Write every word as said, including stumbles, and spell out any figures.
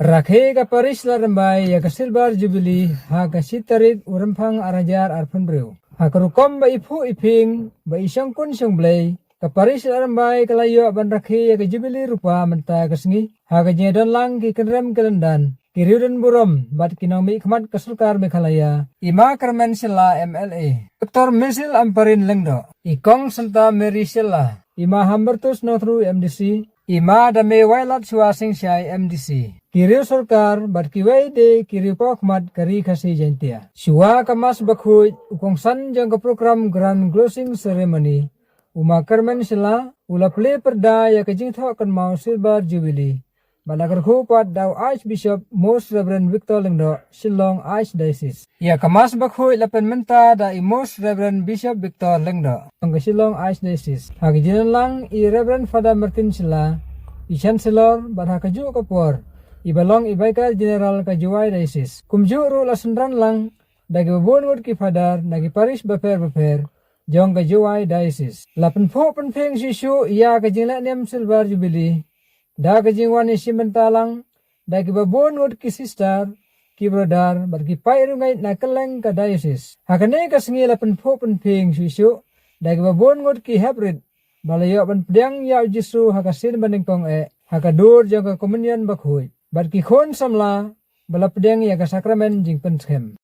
Rakhe ka Parish Ladrymbai ïa ka Silver Jubilee ha ka shi tarik u Rymphang ar hajar arphew hynriew. Ha ka rukom ba i phuh i phieng ba i shongkun shongblei, ka Parish Ladrymbai ka la ïoh ban rakhe ïa ka Jubilee Rupa mynta ka sngi ha ka jingdon lang ki kynrem ki lyndan, ki riewdon burom bad ki nongmihkhmat ka sorkar Meghalaya, i Ma Kyrmen Shylla M L A, Doctor Misil Ampareen Lyngdoh, i Kong Santa Mary Shylla, i Ma Hambertus Nongthynnong M D C, i Ma Dame Wailadshwa Singshai M D C, ki riew sorkar bad kiwei de ki riewpawkhmat ka Ri Khasi Jaiñtia. Shuwa ka Mass bakhuid, u kongsan jong ka program Grand Closing Ceremony, u Ma Kyrmen Shylla, u la plie pyrda ïa ka jingthoh kynmaw Silver Jubilee, bad la kyrkhu pat da u Archbishop Most Reverend Victor Lyngdoh, Shillong Archdiocese. Ïa ka Mass bakhuid la pynmynta da i Most Reverend Bishop Victor Lyngdoh, jong ka Shillong Archdiocese. Ha ka jingdon lang i Reverend Father Martin Shylla, i Chancellor, bad ha kajuh ka por i ba long i Vicar General ka Jowai Diocese. Kumjuh ruh la synran lang da kiba bun ngut ki Father na ki parish bapher bapher jong ka Jowai Diocese. La pynphuh pynphieng shuh shuh ïa ka jingleh niam Silver Jubilee da ka jingwan ïashim bynta lang da kiba bun ngut ki sister, ki brother bad ki paid riewngeit na kylleng ka diocese. Ha kane ka sngi la pynphuh pynphieng shuh shuh da kiba bun ngut ki heprit ba la ïoh ban pdiang ïa u Jisu ha ka sien banyngkong eh ha ka dur jong ka Communion bakhuid. Bad ki khun samla ba la pdiang ïa ka Sakramen Jingpynskhem.